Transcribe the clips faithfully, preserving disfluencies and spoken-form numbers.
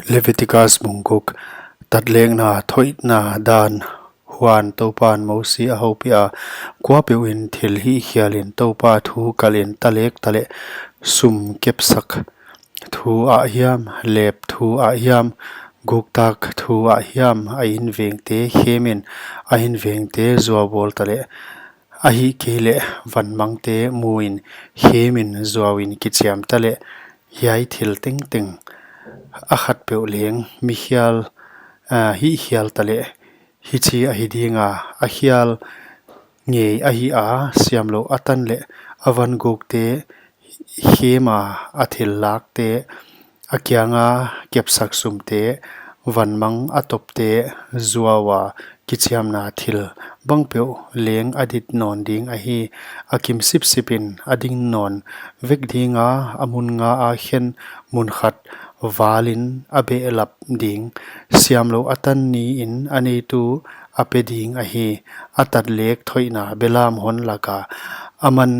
Leviticus bung guk. Tatlekna thoihna dan. Huan Toupan Mosi a houpiha, kuapeuh in thil hihkhialin Toupa thu kalhin talek taleh sum kepsak thu ah hiam, lep thu ah hiam, guktak thu ah hiam a invengte khemin, a invengte zuaubawl taleh, ahihkeileh vanmangte muin khemin zuauin kichiam taleh, hiai thil tengteng a khatpeuh leng mikhial, ah, hihkhial taleh, hichi ahi dinga, a khial ngei ahi a, siamlouh a tan leh a vangukte, khema a thil lakte, a kianga kepsak sumte, vanmang a topte, zuaua kichiamna thil bangpeuh leng a dit nawn ding ahi. A kim sipsipin a ding nawn vek dinga, a mun nga a khen mun khat valin a behlap ding. Siamlouh a tan niin a neitu a pe ding ahi. A tatlek thoihna belam hon laka a man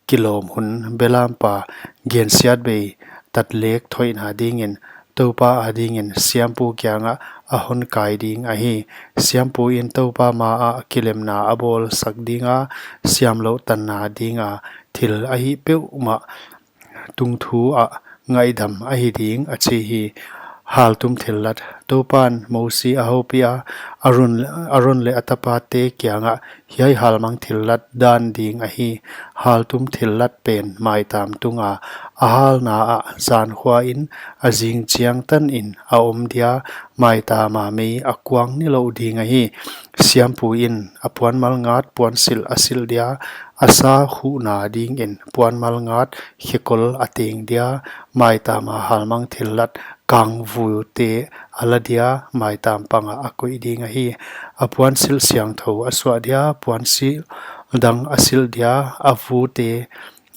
kilawm hun belampa gensiatbei tatlek thoihna dingin Toupa adingin siampu kiangah a hon kai ding ahi. Siampu in Toupa maah kilemna a bawlsak dinga, siamlouh tanna dinga thil ahi peuhmah tungthu ah ngaihdam ahi ding, a chi hi. Haltum thillat. Toupan Mosi a houpiha, Aron, Aron leh a tapate kiangah, hiai halmang thillat dan ding ahi. Haltum thillat pen maitam tunga a halna ah zankhuain a zing chiang tanin a om dia, maitama mei a kuang nilouh ding ahi. Siampu in a puanmal ngat puansilh a silh dia, a sa khuhna dingin puanmal ngat khekol a teng dia, maitama halmang thillat kangvute a la dia, maitam panga a koih ding ahi. A puansilh siangthou a suah dia, puansilh dang a silh dia, a vute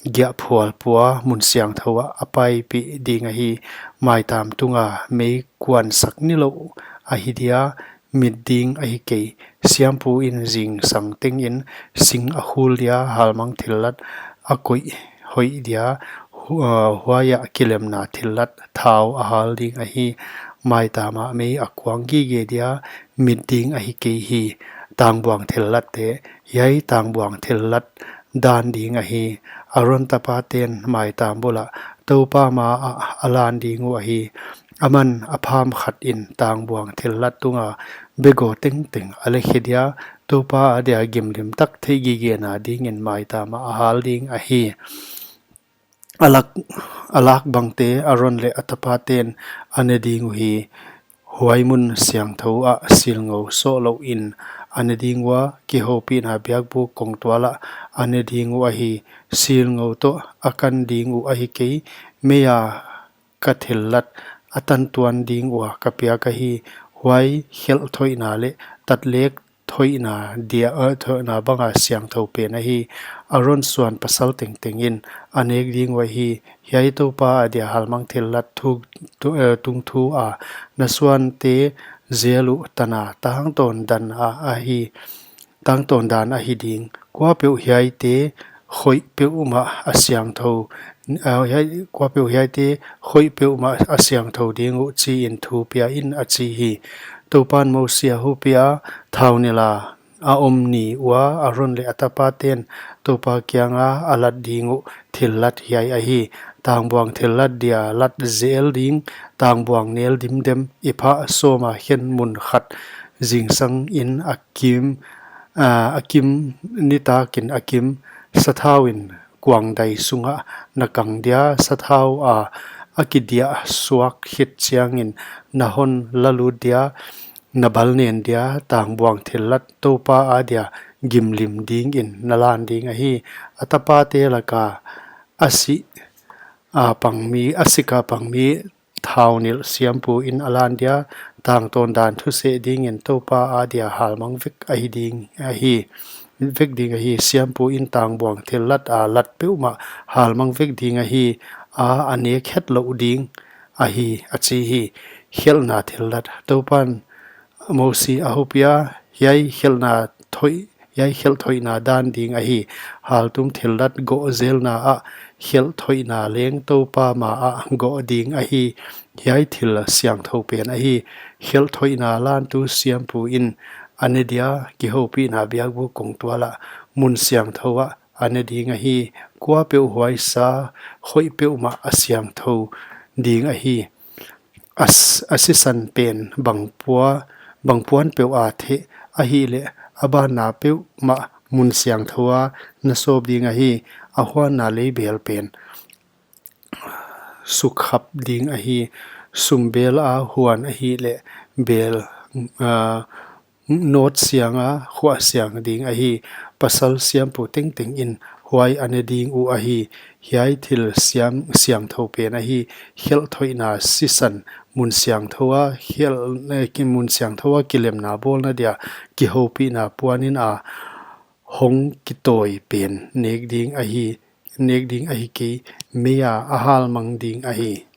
giahphual pua mun siangthou ah a paipih ding ahi. Maitam tunga mei kuansak nilouh ahi dia, mit ding ahi kei. Siampu in zingsang tengin sing a khul dia, halmang thillat a koih hoih dia, hu-, ah, huaia kilemna thillat thau a hal ding ahi. Maitama mei a kuang gige dia, mit ding ahi kei hi. Tangbuang thillatte. Hiai tangbuang thillat dan ding ahi. Aron tapaten maitam bulah Toupa maah a lan ding uh ahi. Aman a pham khatin tangbuang thillat tunga begaw tengteng a lekhe dia, Toupa adia gimlim tak theih gigena dingin maitama a hal ding ahi. A lak, a lak bangte Aron leh a tapaten a ne ding uhi. Huai mun siangthou ah silngou sohlouhin a ne ding ua, kihoupihna biakbuk kongtualah a ne ding uh ahi. Silngou toh a kan ding uh ahi kei, meia ka thillat a tantuan ding ua ka piak ahi. Huai khelh thoihna leh tatlek thoihna dia, eh, thoihna banga siangthou pen ahi. Aron suan pasal tengtengin a nek ding uh ahi. Hiai Toupa adia halmang thillat thu, tu, eh, tungthu a na suante zel uh tana tangtawn dan a, ahi. Tangtawn dan ahi ding. Kuapeuh hiaite khoih peuhmah a siangthou, ah, hiai, kuapeuh hiaite khoih peuhmah a siangthou ding uh chiin thu pia in, a chi hi. Toupan Mosi a houpiha, thaunilh a a om ni ua Aron leh a tapaten Toupa kianga a lat ding uh thillat hiai ahi. Tangbuang thillat dia lat zel ding, tangbuang nel dimdem, ephah sawma khen mun khat zingsangin a kim, ah, a kim, nitakin a kim, sathauin kuangdai sungah na kang dia, sathau a, a kidiah suak khit chiangin na hon lalut dia, na bal nen dia, tangbuang thillat Toupa adia gimlim dingin na lan ding ahi. A tapate laka a si a pangmi, a sika pangmi thaunilh siampu in a lan dia, tangtawn dan thuseh dingin Toupa adia halmang vek ahi ding ahi. Vek ding ahi. Siampu in tangbuang thillat a lat peuhmah halmang vek ding ahi. A, a nek hetlouh ding ahi, a chi hi. Khelhna thillat. Toupan Mosi a houpiha, hiai khelhna thoih, hiai khelh thoihna dan ding ahi. Haltum thillat goh zelna ah khelh thoihna leng Toupa ma ah goh ding ahi. Hiai thil siangthou pen ahi. Khelh thoihna lantu siampu in a ne dia kihoupihna biakbuk kongtual ah mun siangthou ah a ne ding ahi. Kuapeuh huai sa hoih peuhmah a siangthou ding ahi. A s-, a sisan pen bangpua-, bangpuan peuh a theh ahihleh, a banna peuhmah mun siangthou ah na sawp ding ahi. A huanna leibel pen sukkhap ding ahi. Sumbel a huan ahihleh bel, ah, nawt siang a khuah siang ding ahi. Pasal siampu tengteng in huai a ne ding uh ahi. Hiai thil siam-, siangthou pen ahi. Khelh thoihna sisan mun siangthou ah, khelh, eh, ki-, mun siangthou ah kilemna bawlna dia kihoupihna puan in a hong kitawi pen nek ding ahi, nek ding ahi kei, mei a a halmang ding ahi.